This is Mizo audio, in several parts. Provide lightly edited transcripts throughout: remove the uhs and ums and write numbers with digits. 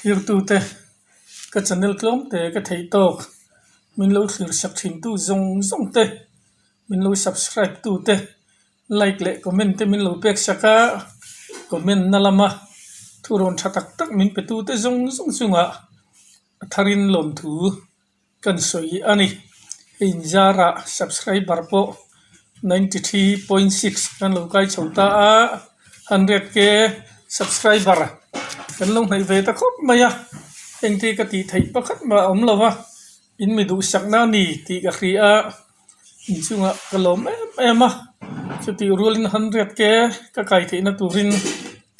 Thlirtute ka channel tlawm te ka theih tawk min lo thlir sak thin tu zawng zawng te min lo subscribe tu te like leh comment te min lo pek sak a comment na lama thurawn tha tak tak min pe tu te zawng zawng chungah a tharin lawmthu kan sawi a ni. Hei inzarah subscriber pawh 93.6 kan lo kai chho ta a, 100k subscriber kan lo hnaih ve ta khawp mai a, engti ka tih theih pakhat mah a awm lo va, in mi duhsakna a ni tih ka hria a, inchungah ka lawm em em a, chutih rualin 100k ka kai theihna turin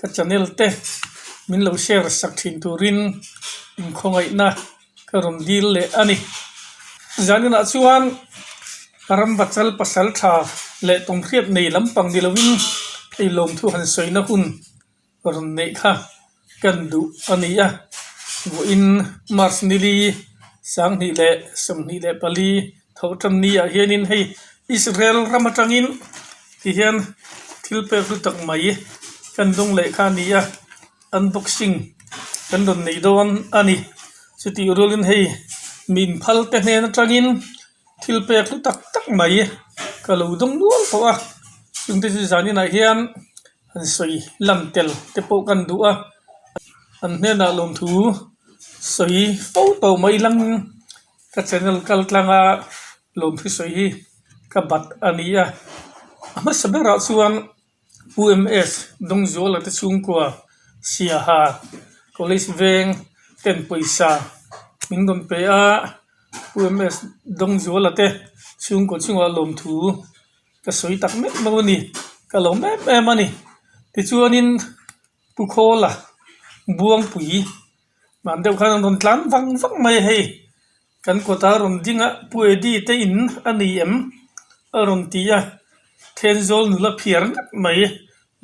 ka channel te min lo share sak thin turin inkhawngaihna. Ka rawn dil leh a ni. Zaninah chuan Rambachal pasal tha leh tumhriat nei lampang ni lovin hei lawmthu han sawina hun rawn neih kha kan duh a ni a. Vawiin March nili 24 leh 24 tho tan ni ah hianin hei Israel ram atangin tihian thil pek hlu tak mai kan dawng leh kha a ni a. Unboxing kan rawn nei dawn a ni. Chutih rualin hei min phal te hnen atangin thil pek hlu tak tak mai ka lo dawng nual tawh a. Chungte chu zaninah hian han sawi lan tel te pawh kan duh a. An hnenah lawmthu sawi fo tawh mai lang ka channel kal tlanga lawmthu sawi hi ka bat a ni a. A hmasa berah chuan. UMS Dawngzuala te chhungkua Siaha College veng ten pawisa min rawn pe a, UMS Dawngzuala te chhungkaw chungah lawmthu ka sawi tak meuh meuh a ni, ka lawm em em a ni. Tichuanin Pu Khawla Buangpui hman deuh khan an rawn tlan vang vang mai a hei. Kan kawta rawn ding a, Pu Eddie te in a ni em? a rawn ti a, Thenzawl nula phiar nghat mai,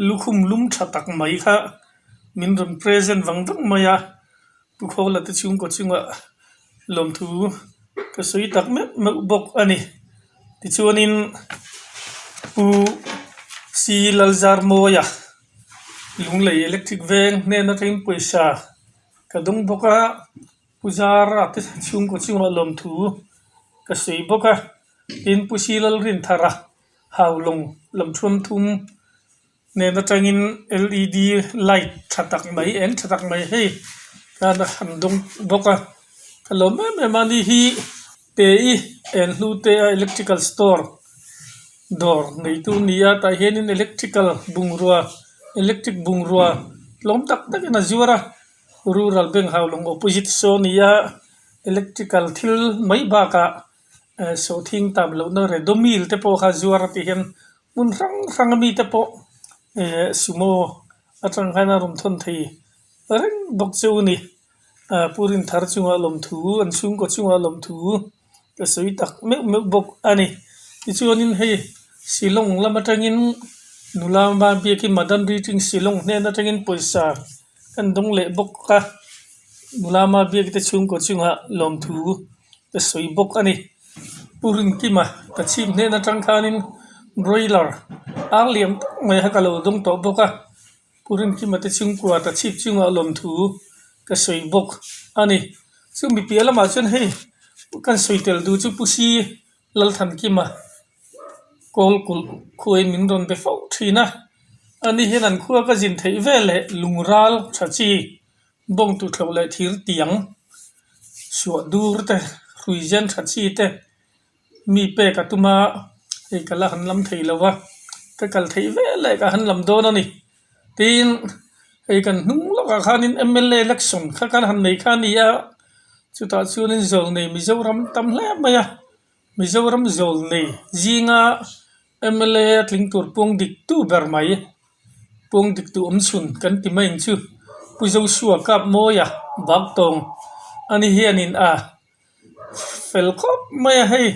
lukhum lum tha tak mai kha min rawn present vang vang mai a, Pu Khawla te chhungkaw chungah lawmthu ka sawi tak meuh meuh bawk a ni. Tichuanin Pu C Lalzarmawia Lunglei Electric Veng hnen atangin pawisa ka dawng bawk a. Pu Zara te chhungkaw chungah lawmthu ka sawi bawk a, tin Pu Silalrinthara Haulawng lam thuam thum nen atangin led light tha tak mai eng tha tak mai hei khan a han dawng bawk a, ka lawm em em a ni hi te i eng hnu te a electrical store dawr neitu a ni a tah hianin electrical bungrua electric bungrua tlawm tak takin a zuar a. Rural bank Haulawng opposite saw a ni a electrical thil mai bakah eh sawhthing tam lohna redomil te pawh kha zuar a tih hian hmun hrang hrang ami te pawh eh sumo atang khan a rawn thawn thei reng bawk chu a ni ah pu Rinthar chungah lawmthu an chhungkaw chungah lawmthu ka sawi tak meuh meuh bawk a ni tichuanin hei Shillong lam atangin nula biakin Madan Ri Shillong hnen atangin pawisa. Kan dawng leh bawk a, nula ma biak te chhungkaw chungah lawmthu ka sawi bawk a ni. Pu Rinkima ka chhip hnen atang khanin broiler ar liam tak mai kha ka lo dawng tawh bawk a, Pu Rinkima te chhungkua ka chhip chungah lawmthu ka sawi bawk a ni. Chumi piah lamah chuan hei kan sawi tel duh chu Pu Si Lalthankima kawl kulh khuain min rawn be fo thin a, ani hian an khua ka zin theih ve leh lungral tha chi bawng tuthloh leh thir tiang suah dur te hrui zen tha chi te mi pek a tum a, hei ka la han lam thei lo va, ka kal theih ve leh ka han lam dawn a ni. Tin, hei kan hnung lawkah khanin M_L_A election kha kan han nei kha a ni a, chutah chuanin zawlnei Mizoram tam hle mai a, Mizoram zawlnei zinga M_L_A a tling tur puang dik tu ber mai, puang dik tu awm chhun kan ti mai ang chu Pu Joshua Kapmawia Baktawng ani hianin a fel khawp mai a hei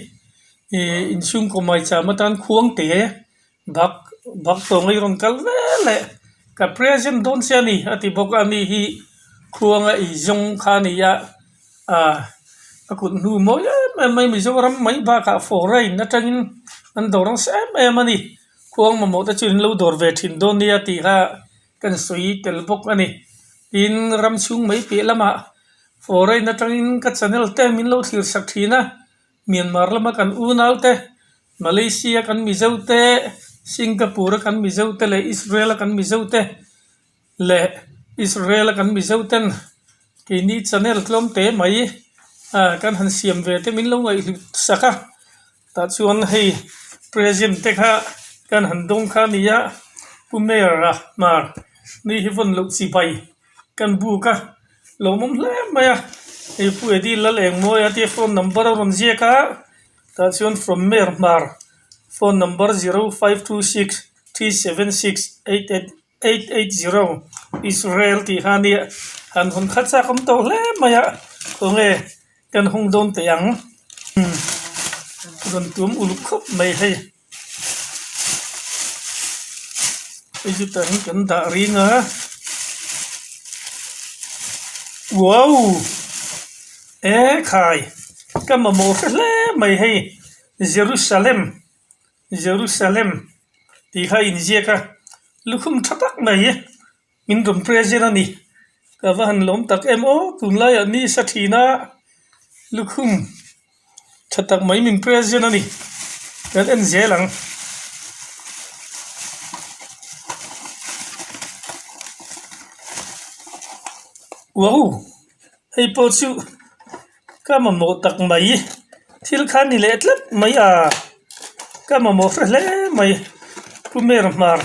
ih inchhungkaw maicham atan khuang te Bak bak tawng hi rawn kal vel leh ka present dawn che a ni a ti bawk a mi hi khuanga ei zawng kha a ni a ah a kut hnu mawi em em mai Mizoram mai bakah foreign atangin an dawr nasa em em a ni khuang mamawh te chu in lo dawr ve thin dawn nia tih kha kan sawi tel bawk a ni. Tin, ram chhung mai piah lamah foreign atangin ka channel te min lo thlir sak thin a, Myanmar lama kan unau te, Malaysia kan Mizo te, Singapore a kan Mizo te leh Israel a kan Mizo te leh Israel a kan Mizo ten keini channel tlawm te mai ah kan han siam ve te min lo ngaihhlut sak a. Tah chuan hei present te kha kan han dawng kha a ni a, Pu Mayor a hmar ni hi vawn loh chi bai kan buk a, lawmawm hle mai a, hei Pu Eddie Lalengmawia te phone number a rawn ziak a, tah chuan from Mayor hmar phone number 05263768 880 Israel tih kha a nia, han hawn khat chak awm tawh hle mai a, khawnge kan hung dawn teh ang rawn tuam uluk khawp mai hei hei chu tah hian kan dah ring a wow ekhai ka mamawh hre hle mai hei Jerusalem. Jerusalem tih kha a inziak a, lukhum tha tak mai min rawn present a ni. Ka va han lawm tak em aw, tunlaiah ni sa thin a, lukhum tha tak mai min present a ni. Kan en zel ang. Wow! Hei pawh chu ka mamawh tak mai thil kha ni leh tlat mai a ka mamawh hre hle mai pu mer hmar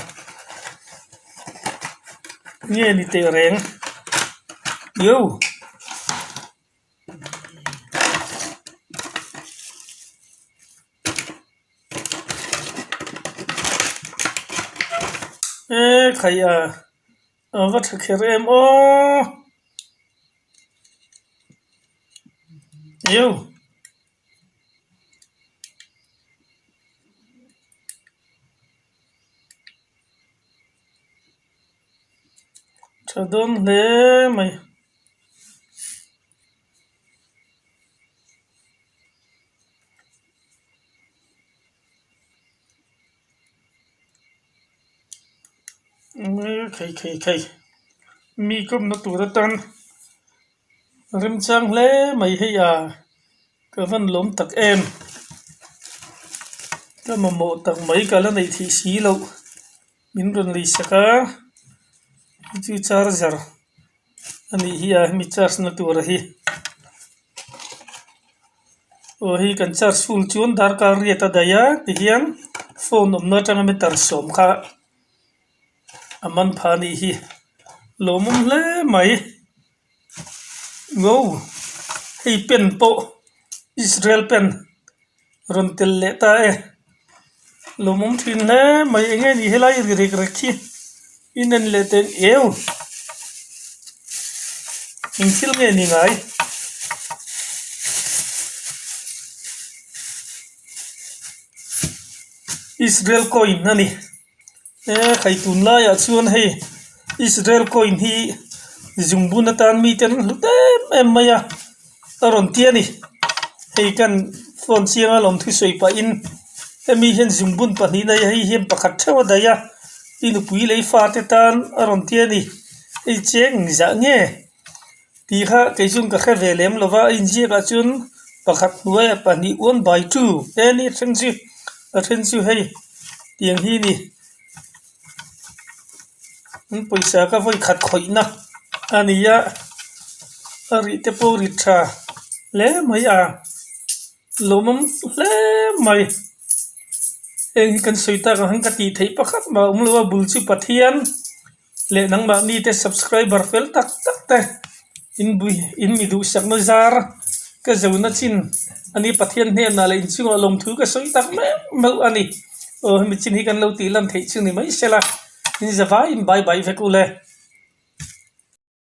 nge ni teh reng yo. E khai a. A va tha kher em aw eu tha dawn hle mai. Khei khei khei mi kawmna tur atan remchang hle mai hei a ka van lawm tak em ka mamawh tak mai ka la neih theih si loh min rawn lei sak a chu charger a nih hi a hemi charge na tur hi. Aw hei kan charge full chuan darkar riat a daih a tihian phone awmna atanga meter sawm kha a man pha a nih hi lawmawm hle mai wow hei pen pawh Israel pen rawn tel leh ta e lawmawm thin hle mai eng nge ni helai ri rek rek hi in en leh teh eu eng thil nge ni ngai. Israel coin a ni e khai tun laiah chuan hei Israel coin hi zungbun atan mite an hlut em em mai a a rawn ti a ni hei kan phone chianga lawm thusawi pahin hemi hian zungbun pahnih nei a hei hian pakhat theuh a daih a i nupui leh i fate tan a rawn ti a ni hei cheng engzah nge tih kha kei chuan ka hre ve lem lo va a inziak ah chuan pakhat hnuaiah pahnih one by two te a ni a then chu a then chu hei tiang hi a ni. An pawisa ka vawi khat khawihna a ni a a rih te pawh rit tha hle mai a lawmawm hle mai heng hi kan sawi tak ang hian ka tih theih pakhat mah a awm lo a bul chu Pathian leh nangmahni te subscriber fel tak tak te in bui in mi duhsakna zar ka zona chin a ni Pathian hnenah leh inchungah lawmthu ka sawi tak meuh meuh a ni aw hemi chin hi kan lo tih lan theih chu ni mai se la in zavaiin bye bye vek u le.